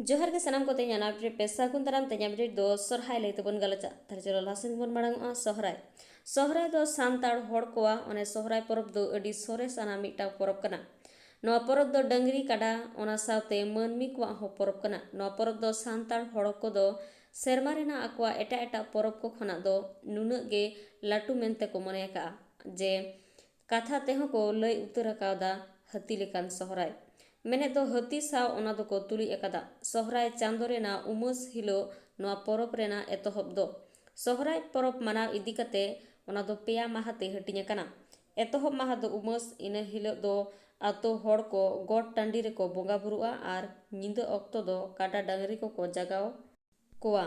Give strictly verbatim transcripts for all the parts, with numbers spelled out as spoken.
ᱡᱚᱦᱟᱨ ᱜᱮ ᱥᱟᱱᱟᱢ ᱠᱚ, ᱛᱮᱦᱮᱧᱟᱜ update ᱯᱮ ᱥᱟᱹᱜᱩᱱ ᱫᱟᱨᱟᱢ᱾ ᱛᱮᱦᱮᱧᱟᱜ update ᱫᱚ ᱥᱚᱨᱦᱟᱭ ᱞᱟᱹᱭ ᱛᱮᱵᱚᱱ ᱜᱟᱞᱚᱪᱟ᱾ ᱛᱟᱦᱞᱮ ᱪᱚᱞᱚ ᱞᱟᱦᱟ ᱥᱮᱱ ᱵᱚᱱ ᱢᱟᱲᱟᱝ ᱚᱜᱼᱟ᱾ ᱥᱚᱦᱨᱟᱭ, ᱥᱚᱦᱨᱟᱭ ᱫᱚ ᱥᱟᱱᱛᱟᱲ ᱦᱚᱲ ᱠᱚᱣᱟᱜ ᱚᱱᱮ ᱥᱚᱦᱨᱟᱭ ᱯᱚᱨᱚᱵᱽ ᱫᱚ ᱟᱹᱰᱤ ᱥᱚᱨᱮᱥ ᱟᱱᱟᱜ ᱢᱤᱫᱴᱟᱝ ᱯᱚᱨᱚᱵᱽ ᱠᱟᱱᱟ᱾ ᱱᱚᱣᱟ ᱯᱚᱨᱚᱵᱽ ᱫᱚ ᱰᱟᱹᱝᱨᱤ ᱠᱟᱰᱟ, ᱚᱱᱟ ᱥᱟᱶᱛᱮ ᱢᱟᱹᱱᱢᱤ ᱠᱚᱣᱟᱜ ᱦᱚᱸ ᱯᱚᱨᱚᱵᱽ ᱠᱟᱱᱟ᱾ ᱱᱚᱣᱟ ᱯᱚᱨᱚᱵᱽ ᱫᱚ ᱥᱟᱱᱛᱟᱲ ᱦᱚᱲ ᱠᱚᱫᱚ ᱥᱮᱨᱢᱟ ᱨᱮᱱᱟᱜ ᱟᱠᱚᱣᱟᱜ ᱮᱴᱟᱜ ᱮᱴᱟᱜ ᱯᱚᱨᱚᱵᱽ ᱠᱚ ᱠᱷᱚᱱᱟᱜ ᱫᱚ ᱱᱩᱱᱟᱹᱜ ᱜᱮ ᱞᱟᱹᱴᱩ ᱢᱮᱱᱛᱮ ᱠᱚ ᱢᱚᱱᱮ ᱟᱠᱟᱜᱼᱟ, ᱡᱮ ᱠᱟᱛᱷᱟ ᱛᱮᱦᱚᱸ ᱠᱚ ᱞᱟᱹᱭ ᱩᱛᱟᱹᱨ ᱟᱠᱟᱣᱫᱟ ᱦᱟᱹᱛᱤ ᱞᱮᱠᱟᱱ ᱥᱚᱦᱨᱟᱭ᱾ ᱢᱮᱱᱮᱫ ᱫᱚ ᱦᱟᱹᱛᱤ ᱥᱟᱶ ᱚᱱᱟ ᱫᱚᱠᱚ ᱛᱩᱞᱩᱡ ᱟᱠᱟᱫᱟ᱾ ᱥᱚᱦᱨᱟᱭ ᱪᱟᱸᱫᱚ ᱨᱮᱱᱟᱜ ᱩᱢᱟᱹᱥ ᱦᱤᱞᱳᱜ ᱱᱚᱣᱟ ᱯᱚᱨᱚᱵᱽ ᱨᱮᱱᱟᱜ ᱮᱛᱚᱦᱚᱵ ᱫᱚ᱾ ᱥᱚᱦᱨᱟᱭ ᱯᱚᱨᱚᱵᱽ ᱢᱟᱱᱟᱣ ᱤᱫᱤ ᱠᱟᱛᱮ ᱚᱱᱟ ᱫᱚ ᱯᱮᱭᱟ ᱢᱟᱦᱟ ᱛᱮ ᱦᱟᱹᱴᱤᱧ ᱟᱠᱟᱱᱟ᱾ ᱮᱛᱚᱦᱚᱵ ᱢᱟᱦᱟ ᱫᱚ ᱩᱢᱟᱹᱥ, ᱤᱱᱟᱹ ᱦᱤᱞᱳᱜ ᱫᱚ ᱟᱛᱳ ᱦᱚᱲ ᱠᱚ ᱜᱚᱴ ᱴᱟᱺᱰᱤ ᱨᱮᱠᱚ ᱵᱚᱸᱜᱟ ᱵᱩᱨᱩᱜᱼᱟ ᱟᱨ ᱧᱤᱫᱟᱹ ᱚᱠᱛᱚ ᱫᱚ ᱠᱟᱰᱟ ᱰᱟᱹᱝᱨᱤ ᱠᱚᱠᱚ ᱡᱟᱜᱟᱣ ᱠᱚᱣᱟ᱾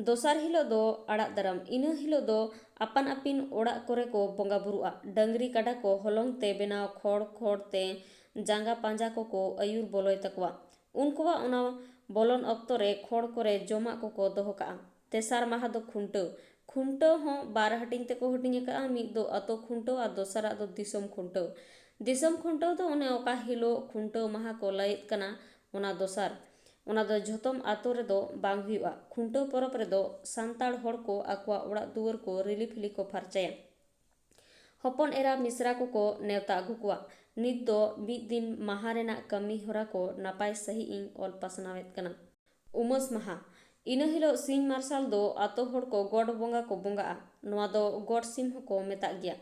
ᱫᱚᱥᱟᱨ ᱦᱤᱞᱳᱜ ᱫᱚ ᱟᱲᱟᱜ ᱫᱟᱨᱟᱢ᱾ ᱤᱱᱟᱹ ᱦᱤᱞᱳᱜ ᱫᱚ ᱟᱯᱟᱱ ᱟᱹᱯᱤᱱ ᱚᱲᱟᱜ ᱠᱚᱨᱮ ᱠᱚ ᱵᱚᱸᱜᱟ ᱵᱩᱨᱩᱜᱼᱟ᱾ ᱰᱟᱹᱝᱨᱤ ᱠᱟᱰᱟ ᱠᱚ ᱦᱚᱞᱚᱝ ᱛᱮ ᱵᱮᱱᱟᱣ ᱠᱷᱚᱲ ᱠᱷᱚᱲ ᱛᱮ ᱡᱟᱸᱜᱟ ᱯᱟᱸᱡᱟ ᱠᱚᱠᱚ ᱟᱹᱭᱩᱨ ᱵᱚᱞᱚᱭ ᱛᱟᱠᱚᱣᱟ᱾ ᱩᱱᱠᱩᱣᱟᱜ ᱚᱱᱟ ᱵᱚᱞᱚᱱ ᱚᱠᱛᱚ ᱨᱮ ᱠᱷᱚᱲ ᱠᱚᱨᱮ ᱡᱚᱢᱟᱜ ᱠᱚᱠᱚ ᱫᱚᱦᱚ ᱠᱟᱜᱼᱟ᱾ ᱛᱮᱥᱟᱨ ᱢᱟᱦᱟ ᱫᱚ ᱠᱷᱩᱱᱴᱟᱹᱣ᱾ ᱠᱷᱩᱱᱴᱟᱹᱣ ᱦᱚᱸ ᱵᱟᱨ ᱦᱟᱹᱴᱤᱧ ᱛᱮᱠᱚ ᱦᱟᱹᱴᱤᱧ ᱟᱠᱟᱫᱼᱟ, ᱢᱤᱫ ᱫᱚ ᱟᱛᱳ ᱠᱷᱩᱱᱴᱟᱹᱣ ᱟᱨ ᱫᱚᱥᱟᱨᱟᱜ ᱫᱚ ᱫᱤᱥᱚᱢ ᱠᱷᱩᱱᱴᱟᱹᱣ᱾ ᱫᱤᱥᱚᱢ ᱠᱷᱩᱱᱴᱟᱹᱣ ᱫᱚ ᱚᱱᱮ ᱚᱠᱟ ᱦᱤᱞᱳᱜ ᱠᱷᱩᱱᱴᱟᱹᱣ ᱢᱟᱦᱟ ᱠᱚ ᱞᱟᱹᱭᱮᱫ ᱠᱟᱱᱟ, ᱚᱱᱟ ᱫᱚᱥᱟᱨ᱾ ᱚᱱᱟ ᱫᱚ ᱡᱷᱚᱛᱚᱢ ᱟᱛᱳ ᱨᱮᱫᱚ ᱵᱟᱝ ᱦᱩᱭᱩᱜᱼᱟ᱾ ᱠᱷᱩᱱᱴᱟᱹᱣ ᱯᱚᱨᱚᱵᱽ ᱨᱮᱫᱚ ᱥᱟᱱᱛᱟᱲ ᱦᱚᱲ ᱠᱚ ᱟᱠᱚᱣᱟᱜ ᱚᱲᱟᱜ ᱫᱩᱣᱟᱹᱨ ᱠᱚ ᱨᱤᱞᱤ ᱯᱷᱤᱞᱤ ᱠᱚ ᱯᱷᱟᱨᱪᱟᱭᱟ᱾ ᱦᱚᱯᱚᱱ ᱮᱨᱟ ᱢᱤᱥᱨᱟ ᱠᱚᱠᱚ ᱱᱮᱣᱛᱟ ᱟᱹᱜᱩ ᱠᱚᱣᱟ᱾ ᱱᱤᱛ ᱫᱚ ᱢᱤᱫ ᱫᱤᱱ ᱢᱟᱦᱟ ᱨᱮᱱᱟᱜ ᱠᱟᱹᱢᱤ ᱦᱚᱨᱟ ᱠᱚ ᱱᱟᱯᱟᱭ ᱥᱟᱺᱦᱤᱡ ᱤᱧ ᱚᱞ ᱯᱟᱥᱱᱟᱣᱮᱫ ᱠᱟᱱᱟ᱾ ᱩᱢᱟᱹᱥ ᱢᱟᱦᱟ᱾ ᱤᱱᱟᱹ ᱦᱤᱞᱳᱜ ᱥᱤᱧ ᱢᱟᱨᱥᱟᱞ ᱫᱚ ᱟᱛᱳ ᱦᱚᱲ ᱠᱚ ᱜᱚᱰ ᱵᱚᱸᱜᱟ ᱠᱚ ᱵᱚᱸᱜᱟᱜᱼᱟ᱾ ᱱᱚᱣᱟ ᱫᱚ ᱜᱚᱰ ᱥᱤᱢ ᱦᱚᱸᱠᱚ ᱢᱮᱛᱟᱜ ᱜᱮᱭᱟ᱾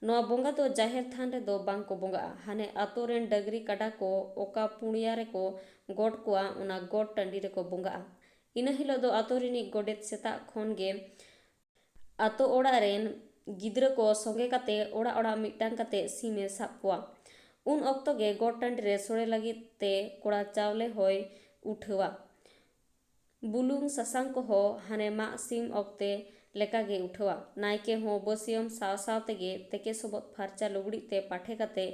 ᱱᱚᱣᱟ ᱵᱚᱸᱜᱟ ᱫᱚ ᱡᱟᱦᱮᱨ ᱛᱷᱟᱱ ᱨᱮᱫᱚ ᱵᱟᱝ ᱠᱚ ᱵᱚᱸᱜᱟᱜᱼᱟ᱾ ᱦᱟᱱᱮ ᱟᱛᱳ ᱨᱮᱱ ᱰᱟᱹᱝᱨᱤ ᱠᱟᱰᱟ ᱠᱚ ᱚᱠᱟ ᱯᱩᱲᱤᱭᱟ ᱨᱮᱠᱚ ᱜᱚᱰ ᱠᱚᱣᱟ, ᱚᱱᱟ ᱜᱚᱰ ᱴᱟᱺᱰᱤ ᱨᱮᱠᱚ ᱵᱚᱸᱜᱟᱜᱼᱟ᱾ ᱤᱱᱟᱹ ᱦᱤᱞᱳᱜ ᱫᱚ ᱟᱛᱳ ᱨᱤᱱᱤᱡ ᱜᱚᱰᱮᱛ ᱥᱮᱛᱟᱜ ᱠᱷᱚᱱ ᱜᱮ ᱟᱛᱳ ᱚᱲᱟᱜ ᱨᱮᱱ ᱜᱤᱫᱽᱨᱟᱹ ᱠᱚ ᱥᱚᱸᱜᱮ ᱠᱟᱛᱮ ᱚᱲᱟᱜ ᱚᱲᱟᱜ ᱢᱤᱫᱴᱟᱝ ᱠᱟᱛᱮ ᱥᱤᱢᱮ ᱥᱟᱵ ᱠᱚᱣᱟ᱾ ᱩᱱ ᱚᱠᱛᱚ ᱜᱮ ᱜᱚᱴ ᱴᱟᱺᱰᱤ ᱨᱮ ᱥᱳᱲᱮ ᱞᱟᱹᱜᱤᱫ ᱛᱮ ᱠᱚᱲᱟ ᱪᱟᱣᱞᱮ ᱦᱚᱸᱭ ᱩᱴᱷᱟᱹᱣᱟ᱾ ᱵᱩᱞᱩᱝ ᱥᱟᱥᱟᱝ ᱠᱚᱦᱚᱸ ᱦᱟᱱᱮ ᱢᱟᱜ ᱥᱤᱢ ᱚᱠᱛᱮ ᱞᱮᱠᱟᱜᱮ ᱩᱴᱷᱟᱹᱣᱟ᱾ ᱱᱟᱭᱠᱮ ᱦᱚᱸ ᱵᱟᱹᱥᱭᱟᱹᱢ ᱥᱟᱶ ᱥᱟᱶ ᱛᱮᱜᱮ ᱛᱮᱠᱮ ᱥᱚᱵᱚᱫ ᱯᱷᱟᱨᱪᱟ ᱞᱩᱜᱽᱲᱤᱡ ᱛᱮ ᱯᱟᱴᱷᱮ ᱠᱟᱛᱮ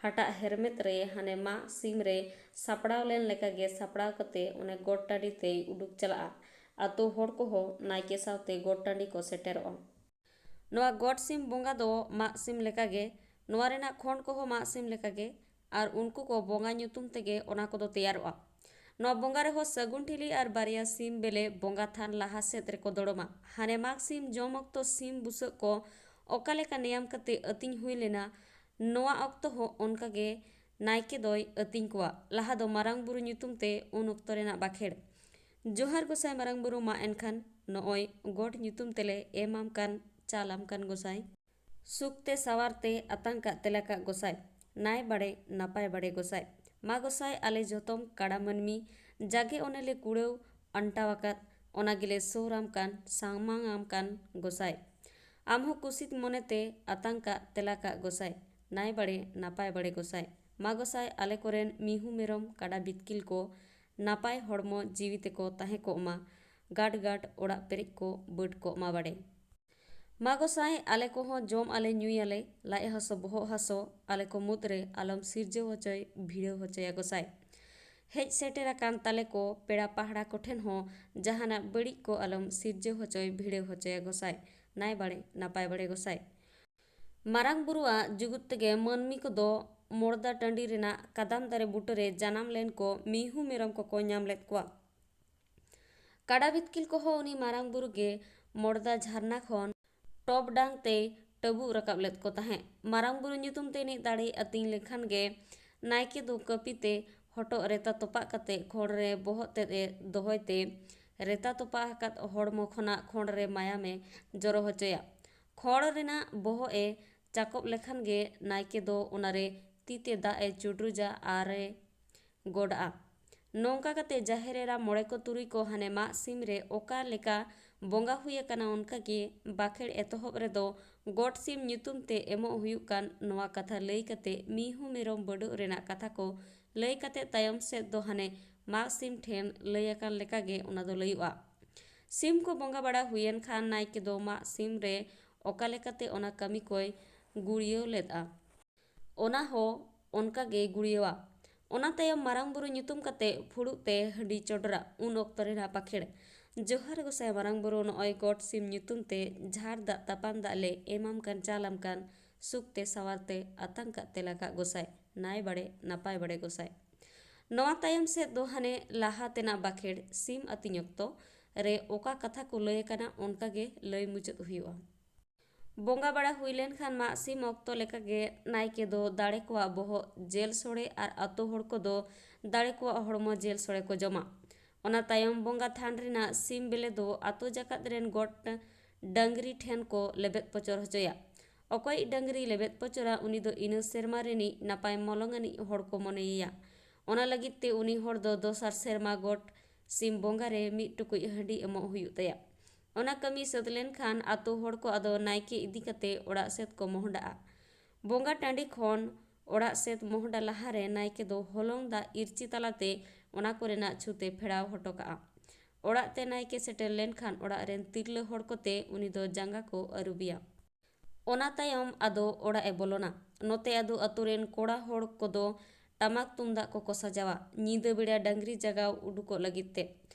ᱦᱟᱴᱟᱜ ᱦᱮᱨᱢᱮᱫ ᱨᱮ ᱦᱟᱱᱮ ᱢᱟᱜ ᱥᱤᱢ ᱨᱮ ᱥᱟᱯᱲᱟᱣ ᱞᱮᱱ ᱞᱮᱠᱟᱜᱮ ᱥᱟᱯᱲᱟᱣ ᱠᱟᱛᱮ ᱚᱱᱮ ᱜᱚᱴ ᱴᱟᱺᱰᱤ ᱛᱮᱭ ᱩᱰᱩᱠ ᱪᱟᱞᱟᱜᱼᱟ᱾ ᱟᱛᱳ ᱦᱚᱲ ᱠᱚᱦᱚᱸ ᱱᱟᱭᱠᱮ ᱥᱟᱶᱛᱮ ᱜᱚᱴ ᱴᱟᱺᱰᱤ ᱠᱚ ᱥᱮᱴᱮᱨᱚᱜᱼᱟ᱾ ᱱᱚᱣᱟ ᱜᱚᱴ ᱥᱤᱢ ᱵᱚᱸᱜᱟ ᱫᱚ ᱢᱟᱜ ᱥᱤᱢ ᱞᱮᱠᱟᱜᱮ, ᱱᱚᱣᱟ ᱨᱮᱱᱟᱜ ᱠᱷᱚᱸᱰ ᱠᱚᱦᱚᱸ ᱢᱟᱜ ᱥᱤᱢ ᱞᱮᱠᱟᱜᱮ, ᱟᱨ ᱩᱱᱠᱩ ᱠᱚ ᱵᱚᱸᱜᱟ ᱧᱩᱛᱩᱢ ᱛᱮᱜᱮ ᱚᱱᱟ ᱠᱚᱫᱚ ᱛᱮᱭᱟᱨᱚᱜᱼᱟ᱾ ᱱᱚᱣᱟ ᱵᱚᱸᱜᱟ ᱨᱮᱦᱚᱸ ᱥᱟᱹᱜᱩᱱ ᱴᱷᱤᱞᱤ ᱟᱨ ᱵᱟᱨᱭᱟ ᱥᱤᱢ ᱵᱮᱞᱮ ᱵᱚᱸᱜᱟ ᱛᱷᱟᱱ ᱞᱟᱦᱟ ᱥᱮᱫ ᱨᱮᱠᱚ ᱫᱚᱲᱚᱢᱟ᱾ ᱦᱟᱱᱮ ᱢᱟᱜᱽ ᱥᱤᱢ ᱡᱚᱢ ᱚᱠᱛᱚ ᱥᱤᱢ ᱵᱩᱥᱟᱹᱜ ᱠᱚ ᱚᱠᱟ ᱞᱮᱠᱟ ᱱᱮᱭᱟᱢ ᱠᱟᱛᱮ ᱟᱹᱛᱤᱧ ᱦᱩᱭ ᱞᱮᱱᱟ, ᱱᱚᱣᱟ ᱚᱠᱛᱚ ᱦᱚᱸ ᱚᱱᱠᱟ ᱜᱮ ᱱᱟᱭᱠᱮ ᱫᱚᱭ ᱟᱹᱛᱤᱧ ᱠᱚᱣᱟ᱾ ᱞᱟᱦᱟ ᱫᱚ ᱢᱟᱨᱟᱝ ᱵᱩᱨᱩ ᱧᱩᱛᱩᱢ ᱛᱮ ᱩᱱ ᱚᱠᱛᱚ ᱨᱮᱱᱟᱜ ᱵᱟᱠᱷᱮᱲ᱾ ᱡᱚᱦᱟᱨ ᱜᱚᱸᱥᱟᱭ ᱢᱟᱨᱟᱝ ᱵᱩᱨᱩ, ᱢᱟ ᱮᱱᱠᱷᱟᱱ ᱱᱚᱜᱼᱚᱭ ᱜᱚᱰ ᱧᱩᱛᱩᱢ ᱛᱮᱞᱮ ᱮᱢᱟᱢ ᱠᱟᱱ, ᱪᱟᱞᱟᱢ ᱠᱟᱱ ᱜᱚᱸᱥᱟᱭ᱾ ᱥᱩᱠ ᱛᱮ ᱥᱟᱶᱟᱨ ᱛᱮ ᱟᱛᱟᱝ ᱠᱟᱜ ᱛᱮᱞᱟ ᱠᱟᱜ ᱜᱚᱸᱥᱟᱭ, ᱱᱟᱭ ᱵᱟᱲᱮ ᱱᱟᱯᱟᱭ ᱵᱟᱲᱮ ᱜᱚᱸᱥᱟᱭ᱾ ᱢᱟ ᱜᱚᱸᱥᱟᱭ, ᱟᱞᱮ ᱡᱚᱛᱚᱢ ᱠᱟᱲᱟ ᱢᱟᱹᱱᱢᱤ ᱡᱟᱜᱮ ᱚᱱᱮ ᱞᱮ ᱠᱩᱲᱟᱹᱣ ᱟᱱᱴᱟᱣ ᱟᱠᱟᱫ, ᱚᱱᱟ ᱜᱮᱞᱮ ᱥᱳᱨᱟᱢ ᱠᱟᱱ, ᱥᱟᱢᱟᱝ ᱟᱢ ᱠᱟᱱ ᱜᱚᱸᱥᱟᱭ᱾ ᱟᱢ ᱦᱚᱸ ᱠᱩᱥᱤᱛ ᱢᱚᱱᱮ ᱛᱮ ᱟᱛᱟᱝ ᱠᱟᱜ ᱛᱮᱞᱟ ᱠᱟᱜ ᱜᱚᱸᱥᱟᱭ, ᱱᱟᱭ ᱵᱟᱲᱮ ᱱᱟᱯᱟᱭ ᱵᱟᱲᱮ ᱜᱚᱸᱥᱟᱭ᱾ ᱢᱟ ᱜᱚᱸᱥᱟᱭ, ᱟᱞᱮ ᱠᱚᱨᱮᱱ ᱢᱤᱦᱩ ᱢᱮᱨᱚᱢ ᱠᱟᱰᱟ ᱵᱤᱛᱠᱤᱞ ᱠᱚ ᱱᱟᱯᱟᱭ ᱦᱚᱲᱢᱚ ᱡᱤᱣᱤ ᱛᱮᱠᱚ ᱛᱟᱦᱮᱸ ᱠᱚᱜ ᱢᱟ, ᱜᱟᱰ ᱜᱟᱰ ᱚᱲᱟᱜ ᱯᱮᱨᱮᱡ ᱠᱚ ᱵᱟᱹᱰ ᱠᱚᱜ ᱢᱟ ᱵᱟᱲᱮ᱾ ᱢᱟ ᱜᱚᱸᱥᱟᱭ, ᱟᱞᱮ ᱠᱚᱦᱚᱸ ᱡᱚᱢ ᱟᱞᱮ ᱧᱩᱭᱟᱞᱮ, ᱞᱟᱡ ᱦᱟᱹᱥᱩ ᱵᱚᱦᱚᱜ ᱦᱟᱹᱥᱩ ᱟᱞᱮ ᱠᱚ ᱢᱩᱫᱽ ᱨᱮ ᱟᱞᱚᱢ ᱥᱤᱨᱡᱟᱹᱣ ᱦᱚᱪᱚᱭ ᱵᱷᱤᱲᱟᱹᱣ ᱦᱚᱪᱚᱭᱟ ᱜᱚᱸᱥᱟᱭ᱾ ᱦᱮᱡ ᱥᱮᱴᱮᱨ ᱟᱠᱟᱱ ᱛᱟᱞᱮ ᱠᱚ ᱯᱮᱲᱟ ᱯᱟᱦᱲᱟ ᱠᱚᱴᱷᱮᱱ ᱦᱚᱸ ᱡᱟᱦᱟᱱᱟᱜ ᱵᱟᱹᱲᱤᱡ ᱠᱚ ᱟᱞᱚᱢ ᱥᱤᱨᱡᱟᱹᱣ ᱦᱚᱪᱚᱭ ᱵᱷᱤᱲᱟᱹᱣ ᱦᱚᱪᱚᱭᱟ ᱜᱚᱸᱥᱟᱭ, ᱱᱟᱭ ᱵᱟᱲᱮ ᱱᱟᱯᱟᱭ ᱵᱟᱲᱮ ᱜᱚᱸᱥᱟᱭ᱾ ᱢᱟᱨᱟᱝ ᱵᱩᱨᱩᱣᱟᱜ ᱡᱩᱜᱩᱫ ᱛᱮᱜᱮ ᱢᱟᱹᱱᱢᱤ ᱠᱚᱫᱚ ᱢᱚᱲᱫᱟ ᱴᱟᱺᱰᱤ ᱨᱮᱱᱟᱜ ᱠᱟᱫᱟᱢ ᱫᱟᱨᱮ ᱵᱩᱴᱟᱹᱨᱮ ᱡᱟᱱᱟᱢ ᱞᱮᱱ ᱠᱚ ᱢᱤᱦᱩ ᱢᱮᱨᱚᱢ ᱠᱚᱠᱚ ᱧᱟᱢ ᱞᱮᱫ ᱠᱚᱣᱟ᱾ ᱠᱟᱰᱟ ᱵᱤᱛᱠᱤᱞ ᱠᱚᱦᱚᱸ ᱩᱱᱤ ᱢᱟᱨᱟᱝ ᱵᱩᱨᱩ ᱜᱮ ᱢᱚᱲᱫᱟ ᱡᱷᱟᱨᱱᱟ ᱠᱷᱚᱱ ᱴᱚᱯ ᱰᱟᱝ ᱛᱮᱭ ᱴᱟᱹᱵᱩᱜ ᱨᱟᱠᱟᱵ ᱞᱮᱫ ᱠᱚ ᱛᱟᱦᱮᱸᱫ᱾ ᱢᱟᱨᱟᱝ ᱵᱩᱨᱩ ᱧᱩᱛᱩᱢ ᱛᱮ ᱮᱱᱮᱡ ᱫᱟᱲᱮ ᱟᱹᱛᱤᱧ ᱞᱮᱠᱷᱟᱱ ᱜᱮ ᱱᱟᱭᱠᱮ ᱫᱚ ᱠᱟᱹᱯᱤ ᱛᱮ ᱦᱚᱴᱚᱜ ᱨᱮᱛᱟ ᱛᱚᱯᱟᱜ ᱠᱟᱛᱮ ᱠᱷᱚᱲ ᱨᱮ ᱵᱚᱦᱚᱜ ᱛᱮᱫ ᱮ ᱫᱚᱦᱚᱭ ᱛᱮ ᱨᱮᱛᱟ ᱛᱚᱯᱟᱜ ᱟᱠᱟᱫ ᱦᱚᱲᱢᱚ ᱠᱷᱚᱱᱟᱜ ᱠᱷᱚᱲ ᱨᱮ ᱢᱟᱭᱟᱢᱮ ᱡᱚᱨᱚ ᱦᱚᱪᱚᱭᱟ᱾ ᱠᱷᱚᱲ ᱨᱮᱱᱟᱜ ᱵᱚᱦᱚᱜ ᱮ ᱪᱟᱠᱚᱵ ᱞᱮᱠᱷᱟᱱ ᱜᱮ ᱱᱟᱭᱠᱮ ᱫᱚ ᱚᱱᱟᱨᱮ ᱛᱤ ᱛᱮ ᱫᱟᱜ ᱮ ᱪᱩᱰᱨᱩᱡᱟ ᱟᱨ ᱮ ᱜᱚᱰᱟᱜᱼᱟ᱾ ᱱᱚᱝᱠᱟ ᱠᱟᱛᱮ ᱡᱟᱦᱮᱨ ᱮᱨᱟ ᱢᱚᱬᱮ ᱠᱚ ᱛᱩᱨᱩᱭ ᱠᱚ ᱦᱟᱱᱮ ᱢᱟᱜ ᱥᱤᱢ ᱨᱮ ᱚᱠᱟ ᱞᱮᱠᱟ ᱵᱚᱸᱜᱟ ᱦᱩᱭ ᱟᱠᱟᱱᱟ, ᱚᱱᱠᱟ ᱜᱮ ᱵᱟᱠᱷᱮᱲ ᱮᱛᱚᱦᱚᱵ ᱨᱮᱫᱚ ᱜᱚᱴ ᱥᱤᱢ ᱧᱩᱛᱩᱢ ᱛᱮ ᱮᱢᱚᱜ ᱦᱩᱭᱩᱜ ᱠᱟᱱ ᱱᱚᱣᱟ ᱠᱟᱛᱷᱟ ᱞᱟᱹᱭ ᱠᱟᱛᱮ ᱢᱤᱦᱩ ᱢᱮᱨᱚᱢ ᱵᱟᱹᱰᱩᱜ ᱨᱮᱱᱟᱜ ᱠᱟᱛᱷᱟ ᱠᱚ ᱞᱟᱹᱭ ᱠᱟᱛᱮ ᱛᱟᱭᱚᱢ ᱥᱮᱫ ᱫᱚ ᱦᱟᱱᱮ ᱢᱟᱜ ᱥᱤᱢ ᱴᱷᱮᱱ ᱞᱟᱹᱭ ᱟᱠᱟᱱ ᱞᱮᱠᱟ ᱜᱮ ᱚᱱᱟ ᱫᱚ ᱞᱟᱹᱭᱚᱜᱼᱟ᱾ ᱥᱤᱢ ᱠᱚ ᱵᱚᱸᱜᱟ ᱵᱟᱲᱟ ᱦᱩᱭᱮᱱ ᱠᱷᱟᱱ ᱱᱟᱭᱠᱮ ᱫᱚ ᱢᱟᱜ ᱥᱤᱢ ᱨᱮ ᱚᱠᱟ ᱞᱮᱠᱟᱛᱮ ᱚᱱᱟ ᱠᱟᱹᱢᱤ ᱠᱚᱭ ᱜᱩᱲᱭᱟᱹᱣ ᱞᱮᱫᱼᱟ, ᱚᱱᱟ ᱦᱚᱸ ᱚᱱᱠᱟ ᱜᱮᱭ ᱜᱩᱲᱭᱟᱹᱣᱟ᱾ ᱚᱱᱟ ᱛᱟᱭᱚᱢ ᱢᱟᱨᱟᱝ ᱵᱩᱨᱩ ᱧᱩᱛᱩᱢ ᱠᱟᱛᱮ ᱯᱷᱩᱲᱩᱜ ᱛᱮ ᱦᱟᱺᱰᱤ ᱪᱚᱰᱚᱨᱟ᱾ ᱩᱱ ᱚᱠᱛᱚ ᱨᱮᱱᱟᱜ ᱵᱟᱠᱷᱮᱲ᱾ ᱡᱚᱦᱟᱨ ᱜᱚᱸᱥᱟᱭ ᱢᱟᱨᱟᱝ ᱵᱩᱨᱩ, ᱱᱚᱜᱼᱚᱭ ᱜᱚᱴ ᱥᱤᱢ ᱧᱩᱛᱩᱢ ᱛᱮ ᱡᱷᱟᱨ ᱫᱟᱜ ᱛᱟᱯᱟᱱ ᱫᱟᱜ ᱞᱮ ᱮᱢᱟᱢ ᱠᱟᱱ, ᱪᱟᱞᱟᱢ ᱠᱟᱱ, ᱥᱩᱠ ᱛᱮ ᱥᱟᱶᱟᱨ ᱛᱮ ᱟᱛᱟᱝ ᱠᱟᱜ ᱛᱮᱞᱟ ᱠᱟᱜ ᱜᱚᱸᱥᱟᱭ, ᱱᱟᱭ ᱵᱟᱲᱮ ᱱᱟᱯᱟᱭ ᱵᱟᱲᱮ ᱜᱚᱸᱥᱟᱭ᱾ ᱱᱚᱣᱟ ᱛᱟᱭᱚᱢ ᱥᱮᱫ ᱫᱚ ᱦᱟᱱᱮ ᱞᱟᱦᱟ ᱛᱮᱱᱟᱜ ᱵᱟᱠᱷᱮᱲ ᱥᱤᱢ ᱟᱹᱛᱤᱧ ᱚᱠᱛᱚ ᱨᱮ ᱚᱠᱟ ᱠᱟᱛᱷᱟ ᱠᱚ ᱞᱟᱹᱭ ᱟᱠᱟᱱᱟ, ᱚᱱᱠᱟ ᱜᱮ ᱞᱟᱹᱭ ᱢᱩᱪᱟᱹᱫ ᱦᱩᱭᱩᱜᱼᱟ᱾ ᱵᱚᱸᱜᱟ ᱵᱟᱲᱟ ᱦᱩᱭ ᱞᱮᱱᱠᱷᱟᱱ ᱢᱟᱜ ᱥᱤᱢ ᱚᱠᱛᱚ ᱞᱮᱠᱟᱜᱮ ᱱᱟᱭᱠᱮ ᱫᱚ ᱫᱟᱲᱮ ᱠᱚᱣᱟᱜ ᱵᱚᱦᱚᱜ ᱡᱮᱞ ᱥᱚᱲᱮ ᱟᱨ ᱟᱛᱳ ᱦᱚᱲ ᱠᱚᱫᱚ ᱫᱟᱲᱮ ᱠᱚᱣᱟᱜ ᱦᱚᱲᱢᱚ ᱡᱮᱞ ᱥᱚᱲᱮ ᱠᱚ ᱡᱚᱢᱟ᱾ ᱚᱱᱟ ᱛᱟᱭᱚᱢ ᱵᱚᱸᱜᱟ ᱛᱷᱟᱱ ᱨᱮᱱᱟᱜ ᱥᱤᱢ ᱵᱤᱞᱤ ᱫᱚ ᱟᱛᱳ ᱡᱟᱠᱟᱛ ᱨᱮᱱ ᱜᱚᱴ ᱰᱟᱹᱝᱨᱤ ᱴᱷᱮᱱ ᱠᱚ ᱞᱮᱵᱮᱫ ᱯᱚᱪᱚᱨ ᱦᱚᱪᱚᱭᱟ᱾ ᱚᱠᱚᱭᱤᱡ ᱰᱟᱹᱝᱨᱤ ᱞᱮᱵᱮᱫ ᱯᱚᱪᱚᱨᱟ, ᱩᱱᱤ ᱫᱚ ᱤᱱᱟᱹ ᱥᱮᱨᱢᱟ ᱨᱤᱱᱤᱡ ᱱᱟᱯᱟᱭ ᱢᱚᱞᱚᱝ ᱟᱹᱱᱤᱡ ᱦᱚᱲ ᱠᱚ ᱢᱚᱱᱮᱭᱮᱭᱟ᱾ ᱚᱱᱟ ᱞᱟᱹᱜᱤᱫ ᱛᱮ ᱩᱱᱤ ᱦᱚᱲ ᱫᱚ ᱫᱚᱥᱟᱨ ᱥᱮᱨᱢᱟ ᱜᱚᱴ ᱥᱤᱢ ᱵᱚᱸᱜᱟ ᱨᱮ ᱢᱤᱫ ᱴᱩᱠᱩᱡ ᱦᱟᱺᱰᱤ ᱮᱢᱚᱜ ᱦᱩᱭᱩᱜ ᱛᱟᱭᱟ᱾ ᱚᱱᱟ ᱠᱟᱹᱢᱤ ᱥᱟᱹᱛ ᱞᱮᱱᱠᱷᱟᱱ ᱟᱛᱳ ᱦᱚᱲ ᱠᱚ ᱟᱫᱚ ᱱᱟᱭᱠᱮ ᱤᱫᱤ ᱠᱟᱛᱮ ᱚᱲᱟᱜ ᱥᱮᱫ ᱠᱚ ᱢᱚᱦᱰᱟᱜᱼᱟ᱾ ᱵᱚᱸᱜᱟ ᱴᱟᱺᱰᱤ ᱠᱷᱚᱱ ᱚᱲᱟᱜ ᱥᱮᱫ ᱢᱚᱦᱰᱟ ᱞᱟᱦᱟᱨᱮ ᱱᱟᱭᱠᱮ ᱫᱚ ᱦᱚᱞᱚᱝ ᱫᱟᱜ ᱤᱨᱪᱤ ᱛᱟᱞᱟᱛᱮ ᱚᱱᱟ ᱠᱚᱨᱮᱱᱟᱜ ᱪᱷᱩᱛᱮ ᱯᱷᱮᱲᱟᱣ ᱦᱚᱴᱚ ᱠᱟᱜᱼᱟ᱾ ᱚᱲᱟᱜ ᱛᱮ ᱱᱟᱭᱠᱮ ᱥᱮᱴᱮᱨ ᱞᱮᱱᱠᱷᱟᱱ ᱚᱲᱟᱜ ᱨᱮᱱ ᱛᱤᱨᱞᱟᱹ ᱦᱚᱲ ᱠᱚᱛᱮ ᱩᱱᱤ ᱫᱚ ᱡᱟᱸᱜᱟ ᱠᱚ ᱟᱹᱨᱩᱵᱮᱭᱟ᱾ ᱚᱱᱟ ᱛᱟᱭᱚᱢ ᱟᱫᱚ ᱚᱲᱟᱜ ᱮ ᱵᱚᱞᱚᱱᱟ᱾ ᱱᱚᱛᱮ ᱟᱫᱚ ᱟᱛᱳ ᱨᱮᱱ ᱠᱚᱲᱟ ᱦᱚᱲ ᱠᱚᱫᱚ ᱴᱟᱢᱟᱠ ᱛᱩᱢᱫᱟᱜ ᱠᱚᱠᱚ ᱥᱟᱡᱟᱣᱟ, ᱧᱤᱫᱟᱹ ᱵᱮᱲᱟ ᱰᱟᱹᱝᱨᱤ ᱡᱟᱜᱟᱣ ᱩᱰᱩᱠᱚᱜ ᱞᱟᱹᱜᱤᱫ ᱛᱮ᱾